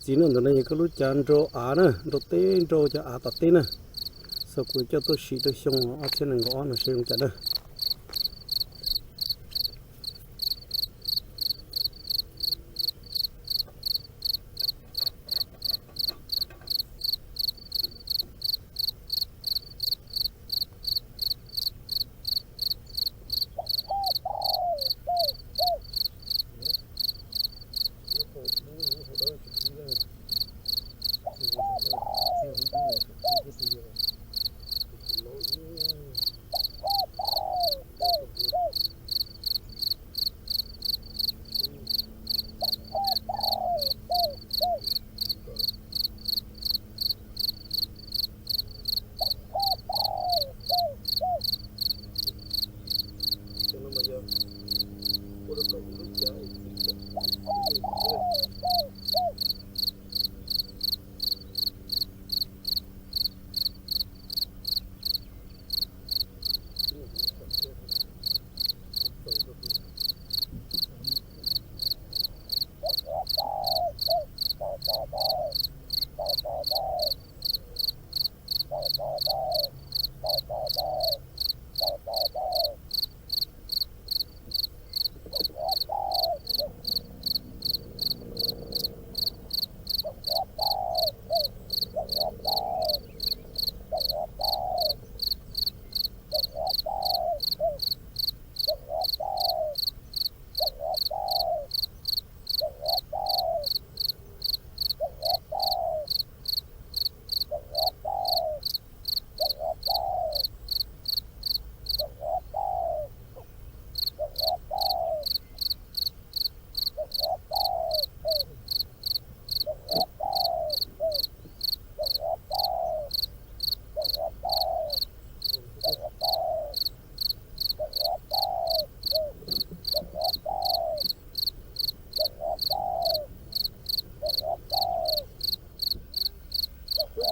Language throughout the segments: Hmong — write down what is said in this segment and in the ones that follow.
Tiv no ntawm no yog koj lub cav nrau av na, nrau teb nrau cov av tom teb na. Xav kuv coj tuaj siv rau xyoo ob txhiab nees nkaum ob no seb zoo cas na.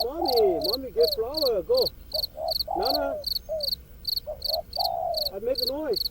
Mommy, mommy gave flower, go. Nana, I make a noise.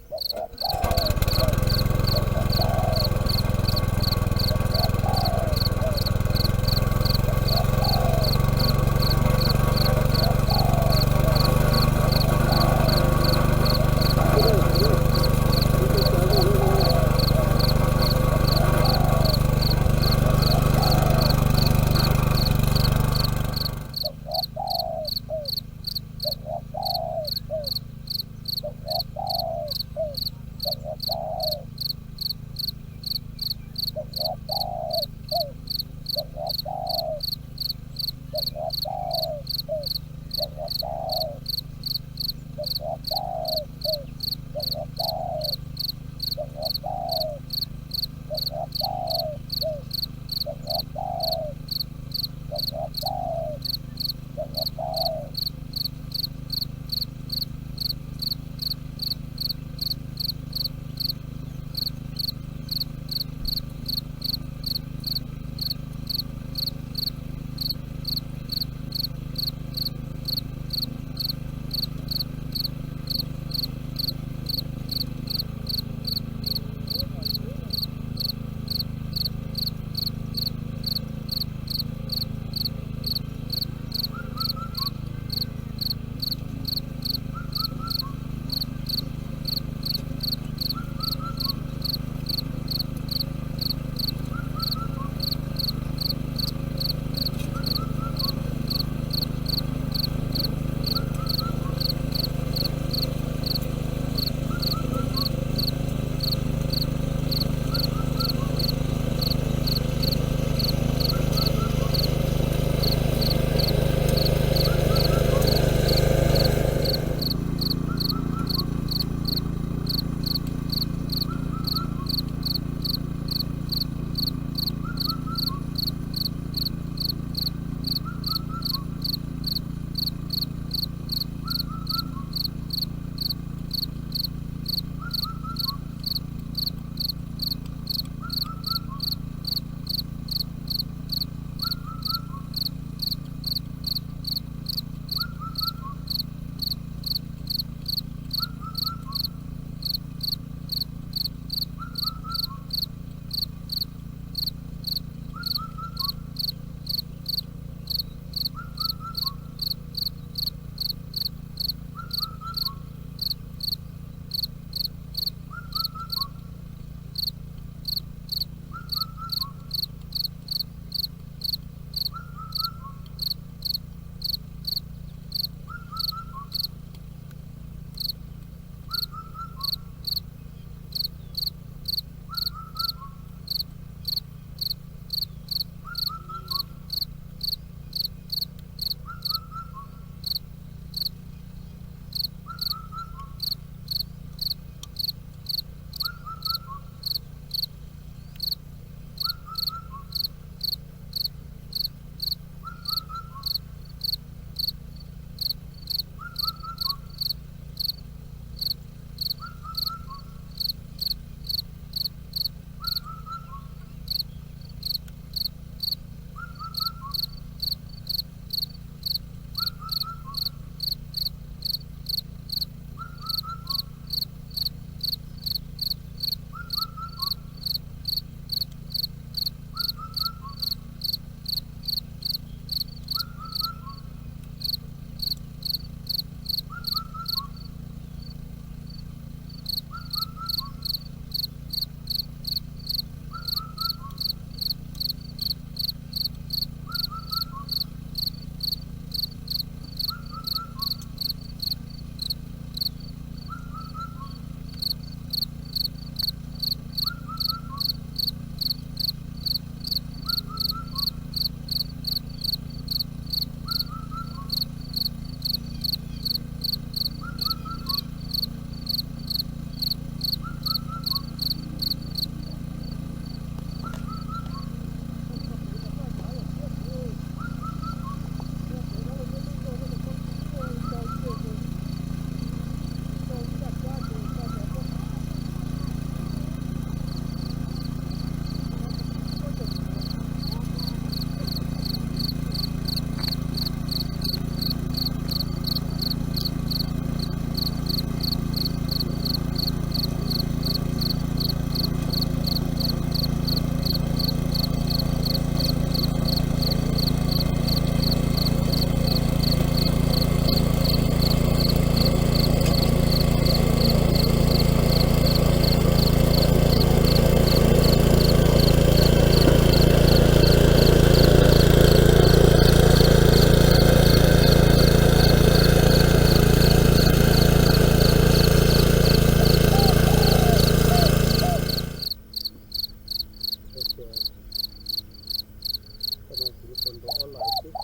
Yuav tau ntaus ob lais xwb,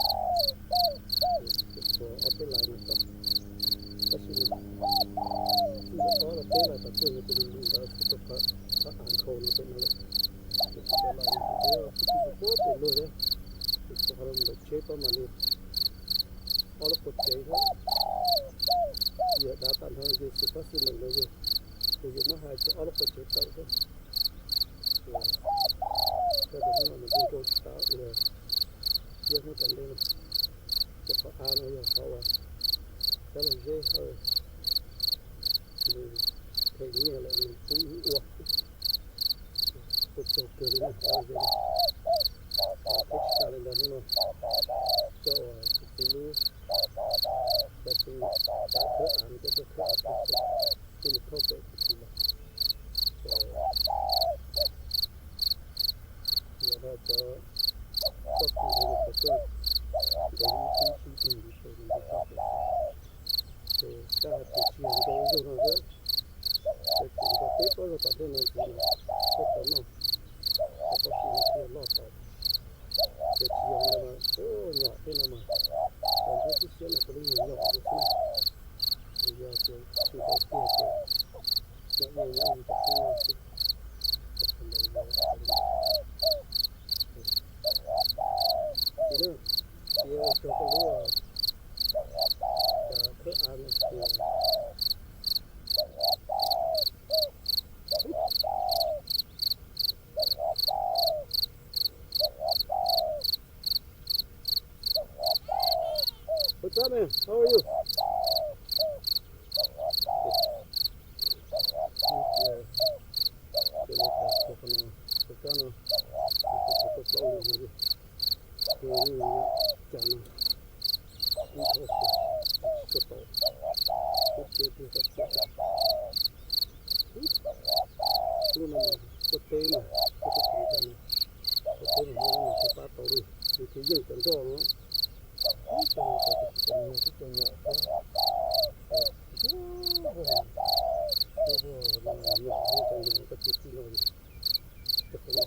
ces tshuav ob peb lais no tau. Tab sis mas ntaus ob los peb lais tom tuaj no ces nws lus ntawd xwb rau qhov av nkhaus no pem no lawm. Ces tsis tau lais no ces kuj tsis tau pem luag thiab, ces tshuav qhov no mus ntaus tsheb pab mam li ob lub qua tsev thiab. Yog dav tag nrho ces xwm fab xwm meem no ces kuv yuav muab hais tias ob lub qua tsev tawm thiab. Ces koj tus hnub no mas ntsej nkauj tsis tau ua thiab hnub tom ntej no, ces qhov av no yog qhov uas Xab Laug Zeb hawb nws them nyiaj lawm nws pub wb ua, kuj tsaug kawg li na Xab Laug Zeb. Thiab tsis tas li ntawd hnub no coj uas kuv txiv lub, cov txiv tau khawb av no coj tuaj khawb av pem, tuaj mus thauj pem kuv txiv lawm. Ces yog no cov txoj kev no cov tuaj ntev ib tib sib dig ces nws nce toj pem, ces koj hais tias tsis yog nkaus ib zaug no xwb, ces tseem nkaus peb plaub zaug tom ntej no ntxiv mas koj tau noj, ces pob tsuas no thiaj loj tau. Ces tsis yog no mas ua nyom thiab no mas, cov ntsuab tib siab no puav leej yog nyom xwb na. Ces yog tias tsis tau tiag ces nyom yeej nyob li cov tib no xwb. Ces qhov ntawd yog li ntawd. Ces na, ces ua tsaug koj lub, cov khawb av no ces What's up, man? How are you? Ces lawv tau tshuav qhov no, tshuav kab no, tshuav tau plaub lus no, ces cas no, ib dhau ces tsis tshua tau, ib thiab tig tau txiav. Lub no mas tuaj teb na, tuaj teb teb no, tuaj teb mas muaj lub no thiaj pab tau li, nws thiaj yeej cov nroj no. Ib co no cov tib co no yog tib co nyom xwb, ntsuab vog, ntsuab vog no nyom, cov nyom koj txiav txij no, cov qhov no